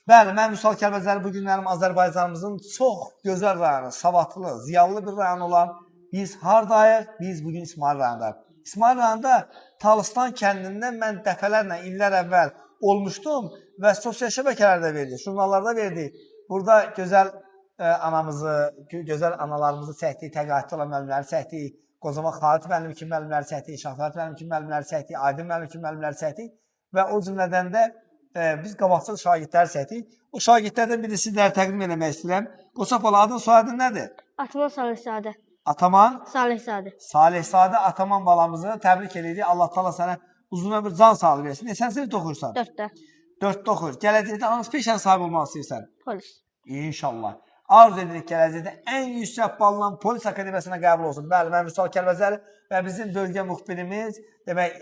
Bəli, mən Vüsal Kəlbəzəri bu günlərim Azərbaycanımızın çox gözəl rayonu, savadlı, ziyalı bir rayon olan biz hardayıq? Biz bugün İsmayıl rayonundayıq. İsmayıl rayonunda Talıstan kəndindən mən dəfələrlə illər əvvəl olmuşdum və sosial şəbəkələrdə verdik, jurnallarda verdik. Burada gözəl anamızı, gözəl analarımızı çəkdik, təqaüddə olan müəllimləri çəkdik, Qocaman Xalid müəllim kimi müəllimləri çəkdik, Şahzad müəllim kimi müəllimləri çəkdik, Aydın müəllim kimi müəllimləri çəkdik və o cümlədən də biz qabaqcıl şagirdləri çəkdik. O şagirdlərdən biri sizlərə təqdim eləmək istəyirəm. Qoçaq bala, adın soyadın nədir? Ataman Salihzadə. Ataman Salihzadə. Salihzadə Ataman balamızı təbrik edirik. Allah Taala sənə uzun ömür, can sağlığı versin. Neçənci sinifdə oxuyursan? 4-də. 4-də oxuyur. Gələcəkdə hansı peşənin sahibi olmaq istəyirsən? Polis. İnşallah. Arzu edirik gələcəkdə ən yüksək balla polis akademiyasına qəbul olsun. Bəli, mən Vüsal Kəlbəzəri və bizim bölgə müxbirimiz, demək,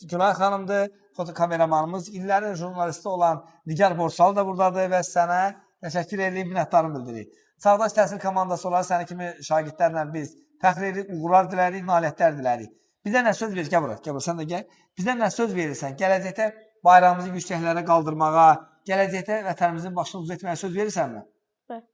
Günay xanımdır, fotokameramanımız, illərin jurnalisti olan Nigar Borsalı da buradadır və sənə təşəkkür edirik, minnətdarım bildiririk. Çağdaş Təhsil komandası olaraq səni kimi şagirdlərlə biz fəxr edirik, uğurlar dilərik, nailiyyətlər dilərik. Bizə nə söz verir? Gəl bura, gəl bura, sən də gəl. Bizə nə söz verirsən? Gələcəkdə bayrağımızı yüksəklərə qaldırmağa, gələcəkdə vətənimizin başını uca etməyə söz verirsənmi? Bəli.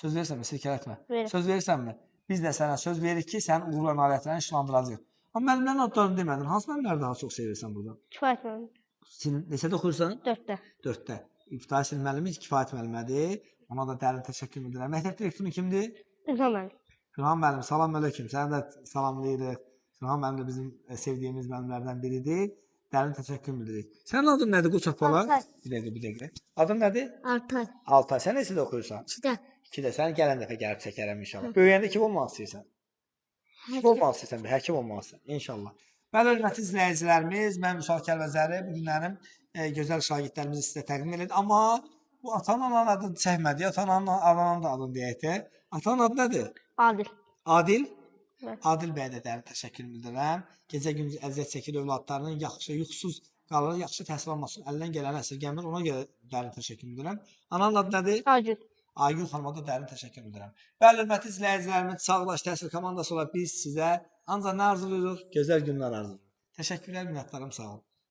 Söz verirsənmi? Silkələtmə. Verirəm. Söz verirsənmi? Biz də sənə söz veririk ki, sənin uğurla nailiyyətlərini işlandıracağıq. Amma müəllimlərin adlarını demədin. Hansı müəllimləri daha çox sevirsən burada? Kifayət müəllim. Sən neçədə oxuyursan? 4-də. 4-də. İbtidai sinif müəllimiz Kifayət müəllimədir. Ona da dərin təşəkkür edirəm. Məktəb direktoru kimdir? İlham müəllim. Gülhan müəllim, salam əleykum. Səni də salamlayırıq. Gülhan müəllim də bizim sevdiyimiz müəllimlərdən biridir. Dərin təşəkkür bildiririk. Sənin adın nədir Qoçaq bala? Altay. Bir dəqiqə, bir dəqiqə. Adın nədir? Altay. Altay. Sən neçədə oxuyursan? 2-də. 2-də. Sən gələn dəfə gəlib çəkərəm inşallah. Böyüyəndə kim olmaq istəyirsən? Kim olmaq istəyirsən? Bir həkim olmaq istəyirsən inşallah. Bəli, hörmətli izləyicilərimiz, mən Vüsal Kəlbəzəri bu günlərim gözəl şagirdlərimizi sizə təqdim elədi. Amma bu atanın ananın adını çəkmədi. Atanın ananın da adını deyək də. Atanın adı nədir? Adil. Adil? Bəli. Adil bəyə də dərin təşəkkür bildirirəm. Gecə gündüz əziyyət çəkir övladlarının yaxşı, yuxusuz qalır, yaxşı təhsil alması üçün əlindən gələni əsirgəmir. Ona görə dərin təşəkkür bildirirəm. Ananın adı nədir? Aygün. Aygün xanıma da dərin təşəkkür edirəm. Bəli, hörmətli izləyicilərimiz, Çağdaş Təhsil komandası olaraq biz sizə ancaq nə arzulayırıq? Gözəl günlər arzulayırıq. Təşəkkürlər, minnətdarım, sağ olun.